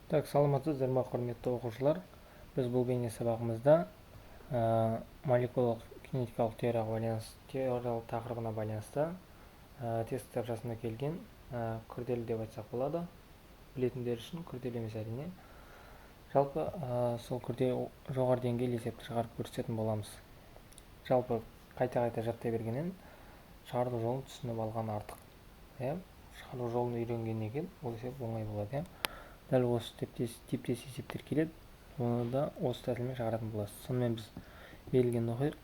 Так, саламатсыздар ма, құрметті оқушылар. Біз бұл бейне сабағымызда молекулалық кинетикалық теорияға байланысты, теориялық тақырыбына байланысты тест кітапшасында келген күрделі деп айтсақ болады. Білетіндер үшін күрделі емес әрине. Жалпы сол күрделі жоғары деңгейлі есепті шығарып көрсететін боламыз. Жалпы қайта-қайта жаттай бергеннен шығару жолын түсініп алған артық. Иә, шығару жолын үйренгеннен кейін ол есеп оңай болады, иә. Дәл осы типтес есептер келеді, оны да осы тәсілмен шығаратын боласыз. Сонымен біз берілгенін оқиық.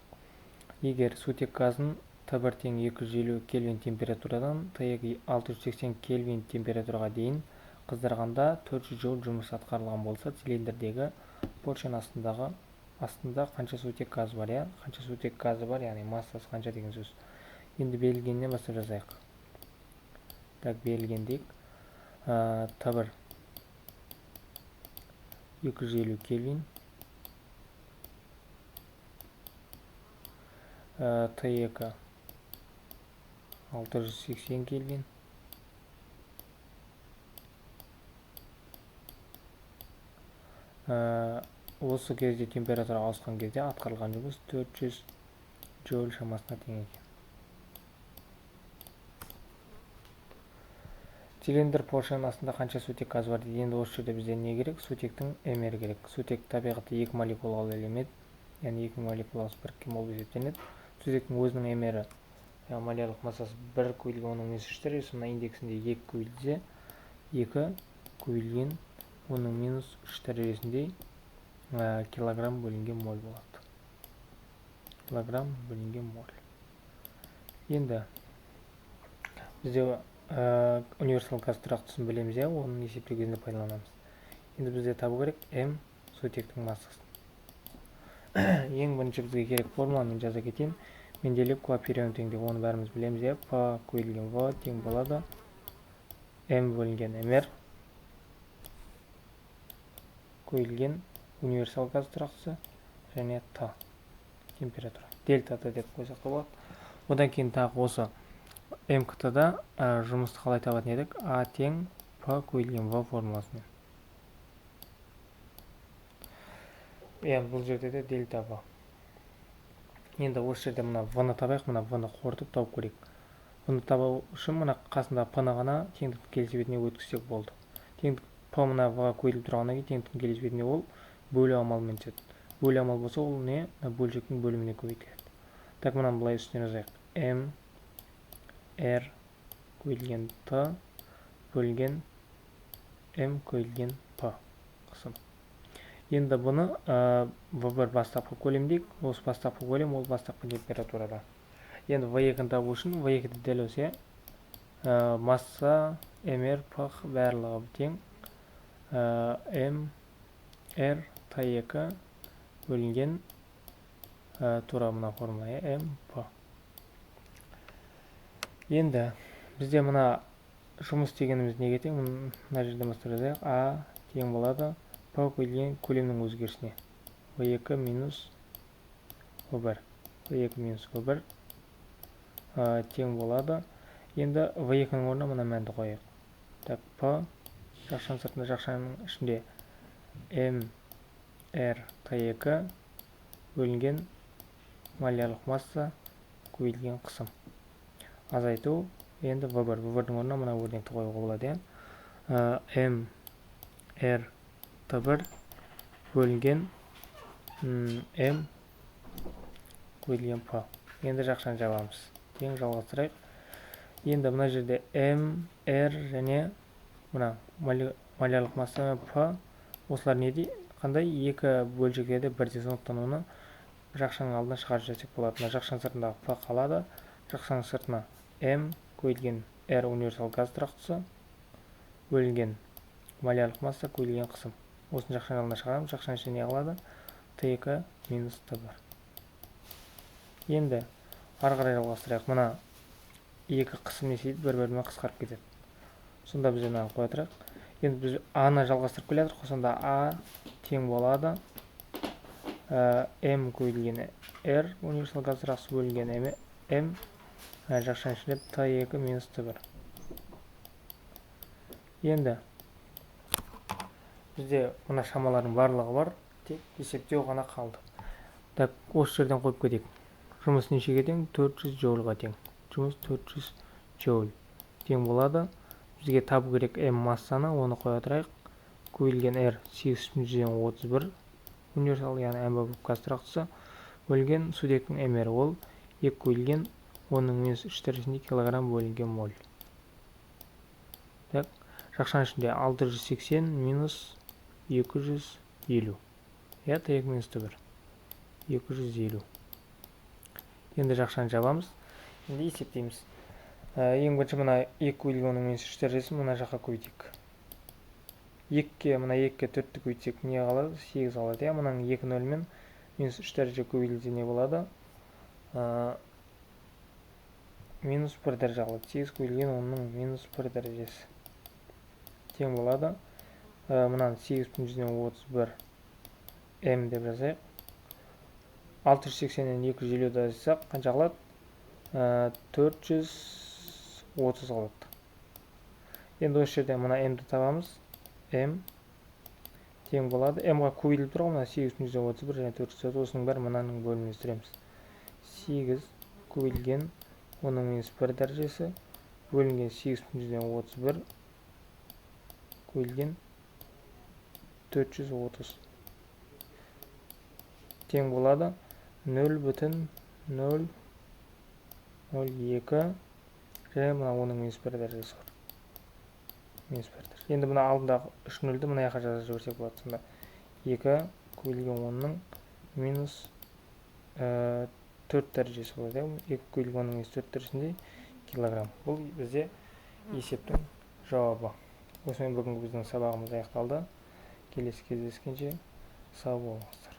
Егер сутек газын Т1 тең 250 кельвин температурадан Т2 680 кельвин температураға дейін қыздырғанда 400 джоуль жұмыс атқарылған болса, цилиндрдегі поршень астында қанша сутек газы бар, иә? Қанша сутек газы бар, яғни массасы қанша деген сөз. Енді берілгеннен бастап жазайық. Так, берілген дейік. Т1 250 кельвин, Т2 680 кельвин, осы кезде температура ауысқан кезде атқарылған жұмыс 400 джоуль шамасына тең екен. Цилиндр поршень астында қанша сутек газы бар дейді. Енді осы жерде бізде не керек? Сутектің МР керек. Сутек табиғаты екі молекулалы элемент, яғни екі молекуласы біріккен болып есептелінеді. Сутектің өзінің МР, яғни молярлық массасы 1 көбейтілген онның минус үш дәрежесі, мына индексінде 2 көбейтілсе, 2 көбейтілген онның минус үш дәрежесіндей, килограмм бөлінген моль болады. Килограмм бөлінген моль. Енді бізде универсал газ тұрақтысын білеміз, иә, оның есептеу кезінде пайдаланамыз. Енді бізде табу керек М сутектің массасын. Ең бірінші бізге керек формула, мен жаза кетейін. Менделеев Клапейрон теңдеу, оны бәріміз білеміз, иә. П көбейтілген В тең болады М бөлінген МР көбейтілген универсал газ тұрақтысы және Т температура. Дельта Т деп қойсақ та болады. Одан кейін тағы осы МКТ-да, жұмысты қалай табатын едік? А тең П көбейтілген В формуласымен. Иә, бұл жерде де дельта В. Енді осы жерде мына В-ны табайық, мына В-ны қорытып тауып көрейік. В-ны табу үшін мына қасында П-ны ғана теңдіктің келесі бетіне өткізсек болды. Теңдік П мына В-ға көбейтіліп тұрғаннан кейін теңдіктің келесі бетіне ол бөлу амалымен түседі. Бөлу амал болса ол не? Мына бөлшектің бөліміне көбейтіледі. Так, мынаны былай үстіне жазайық. М R көбейтілген Т бөлінген М көбейтілген П қысым. Енді бұны, В1 бастапқы көлем дейік. Осы бастапқы көлем ол бастапқы температурада. Енді В екіні табу үшін В екіде дәл осы, масса МР П барлығы тең, М Р Т екі бөлінген, тура мына формула, иә, М П. Енді бізде мына жұмыс дегеніміз неге тең? Мына жерден бастап жазайық. А тең болады П көбейтілген көлемнің өзгерісіне. В екі минус В бір. В екі минус В бір, тең болады. Енді В екінің орнына мына мәнді қояйық. Так, П жақшаның сыртында, жақшаның ішінде М Р Т екі бөлінген молярлық масса көбейтілген қысым. Азайту енді В бір. В бірдің орнына мына өрнекті қоюға болады, иә. М Р Т бір бөлінген, М көбейтілген П. Енді жақшаны жабамыз. Тең жалғастырайық. Енді мына жерде М, Р және мына молярлық масса мен П осылар не дейді? Қандай? Екі бөлшектерде бірдей, сондықтан оны жақшаның алдына шығарып жіберсек болады. Мына жақшаның сыртындағы П қалады. Жақшаның сыртына М көбейтілген Р универсал газ тұрақтысы бөлінген молярлық масса көбейтілген қысым. Осыны жақшаның алдына шығарамыз. Жақшаның ішінде не қалады? Т екі минус Т бір. Енді ары қарай жалғастырайық. Мына екі қысым не істейді? Бір-бірімен қысқарып кетеді. Сонда біз мынаны қоя тұрайық. Енді біз А-ны жалғастырып келе жатырмық қой. Сонда А тең болады, М көбейтілген Р универсал газ тұрақтысы бөлінген М, жақшаның ішінде Т екі минус Т бір. Енді Бізде мына шамалардың барлығы бар, тек есептеу ғана қалды. Так, осы жерден қойып кетейік. Жұмыс нешеге тең? 400 джоульға тең. Жұмыс 400 джоуль тең болады. Бізге табу керек М массаны, оны қоя тұрайық. Көбейтілген R 8,31 универсал, яғни әмбебап газ тұрақтысы, бөлінген сутектің МР, ол 2 көбейтілген 10-ның минус 3 дәрежесінде килограмм бөлінген моль. Так, жақшаның ішінде 680 минус 250. Иә, Т2 минус Т1. 250. Енді жақшаны жабамыз. Енді есептейміз. Ең бірінші мына 2 көбейтілген 10-ның минус 3 дәрежесін мына жаққа көбейтейік. 2-ке, мына 2-ке 4-ті көбейтсек, не қалады? 8 қалады, иә. Мынаның 2 нөлмен минус 3 дәреже көбейтілсе, не болады? Минус 1 дәреже қалады. 8 көбейтілген 10-ның минус 1 дәрежесі тең болады. Мынаны 8,31 М деп жазайық. 680-нен 250-ді азайтсақ, қанша қалады? 430 қалады. Енді осы жерде мына М-ді табамыз. М тең болады. М-ға көбейтіліп тұр ғой мына 8,31 және 430, осының бәрін мынаның бөліміне түсіреміз. 8 көбейтілген 10-ның минус 1 дәрежесі бөлінген 8,31 көбейтілген 430 тең болады 0,002 және мына 10-ның минус 1 дәрежесі бар. Минус 1 дәреже. Енді мына алдындағы 3 нөлді мына жаққа жазып жіберсек болады. Сонда 2 көбейтілген 10-ның минус 4 дәрежесі болады. 2 көбейтілген 10-ның минус 4 дәрежесінде килограмм. Бұл бізде есептің жауабы. Осымен бүгінгі біздің сабағымыз аяқталды. Келесі кездескенше сау болыңыздар.